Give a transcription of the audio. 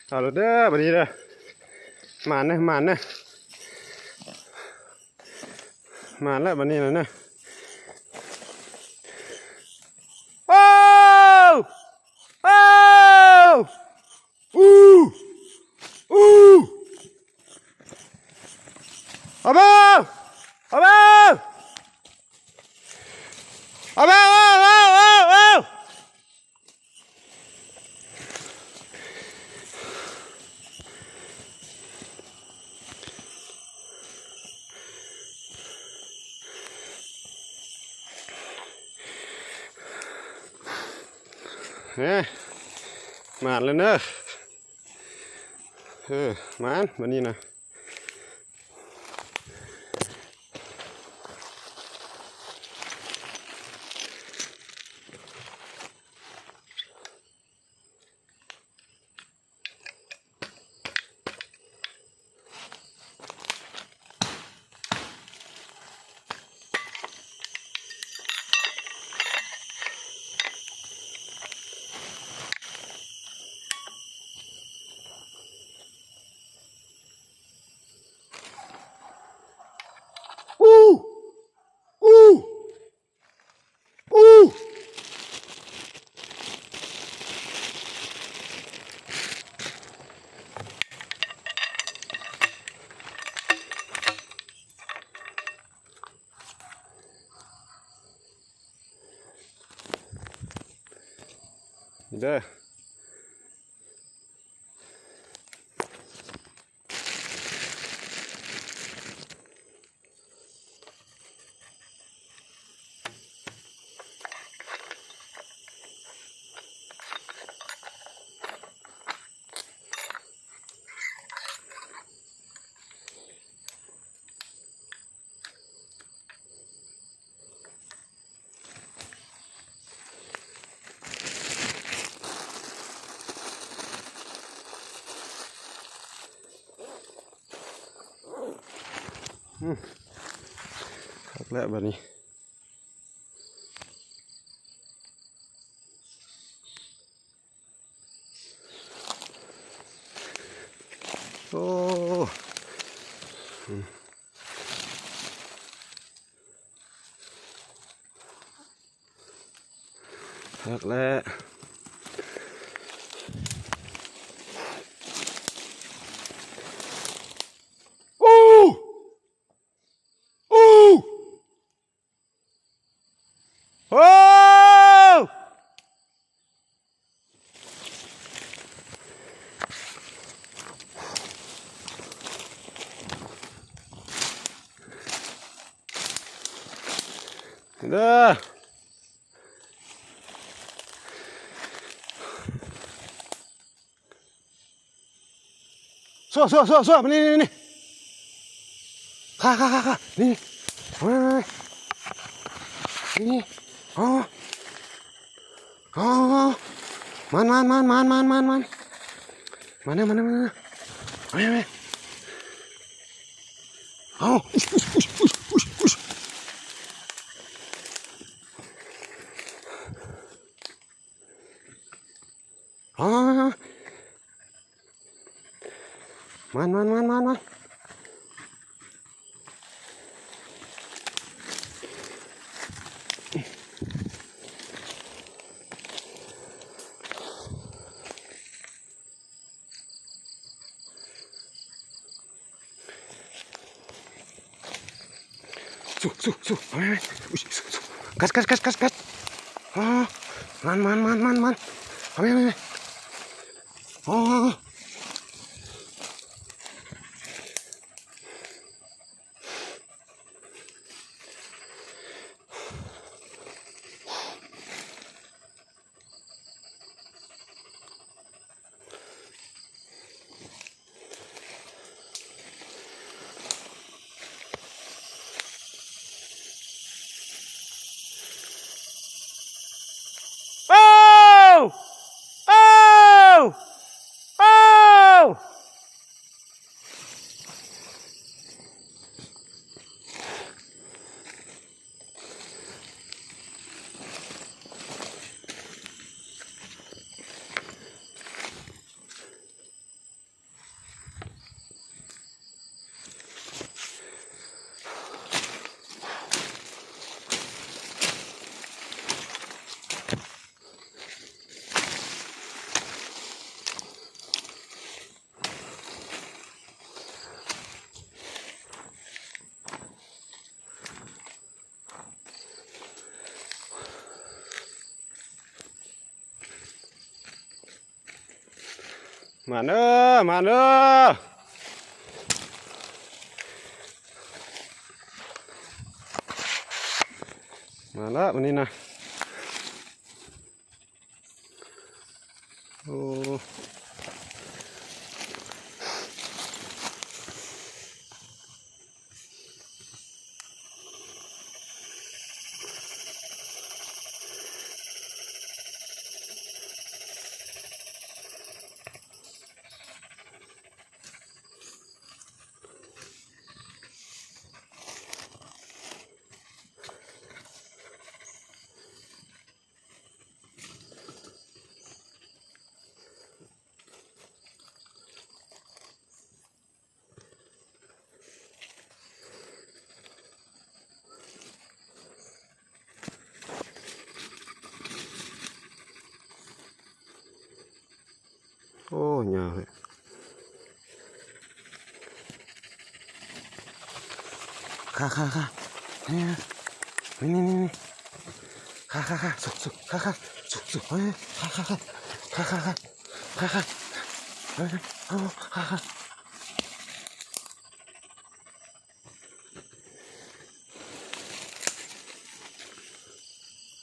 ເອົາລະເດີ ບາດນີ້ເດີ ໝານເດີ ໝານເດີ ໝານແລ້ວບາດນີ້ນະ ໂອ້ ໂອ້ ອູ ອູ ອາເບີ ອາເບີ ອາເບີ ເອີ ເອີ ເອີ ເອີ. ເອີ ມາແລ້ວເດີ ເອີ ມາ ບາດນີ້ນະ. ອູ ອູ ອູ ເດີ. ອືມ ຄັກແລ້ວບາດນີ້. ໂອ້ ຄັກແລ້ວ ໂອ້ ໂອ້. ໂອ້ ເດີ ໂຊ ໂຊ ໂຊ ໂຊ ມານີ້ ນີ້ ນີ້ ຂ້າ ຂ້າ ຂ້າ ຂ້າ ນີ້ ນີ້ ນີ້ ນີ້ ອໍ ອໍ ມາ ມາ ມາ ມາ ມາ ມາ ມາ ມາ ມາ ມາ ມາ ມາ ມາ ເອົາ ອຸ້ຍ ອຸ້ຍ ອຸ້ຍ ອຸ້ຍ ອຸ້ຍ ອຸ້ຍ ມາ ມາ ມາ ມາ ມາ ມາ ມາ ມາ ສູ້ ສູ້ ສູ້ ເອົາໄວ້ ອຸ້ຍ ສູ້ ສູ້ ກັດ ກັດ ກັດ ກັດ ກັດ ອໍ ມັນ ມັນ ມັນ ມັນ ມັນ ເອົາໄວ້ ເອົາໄວ້ ອໍ. ໂອ້! ໂອ້! ໂອ້! ມາເດີ ມາເດີ ມາແລ້ວມື້ນີ້ນະ. ໂອ້ ໂອ້ ຍາວແທ້ ຂ້າ ຂ້າ ຂ້າ ນີ້ ນີ້ ນີ້ ນີ້ ຂ້າ ຂ້າ ຂ້າ ສຸກ ສຸກ ຂ້າ ຂ້າ ສຸກ ສຸກ ເອີ ຂ້າ ຂ້າ ຂ້າ ຂ້າ ຂ້າ ຂ້າ ຂ້າ ເອີ ໂອ້ ຂ້າ ຂ້າ.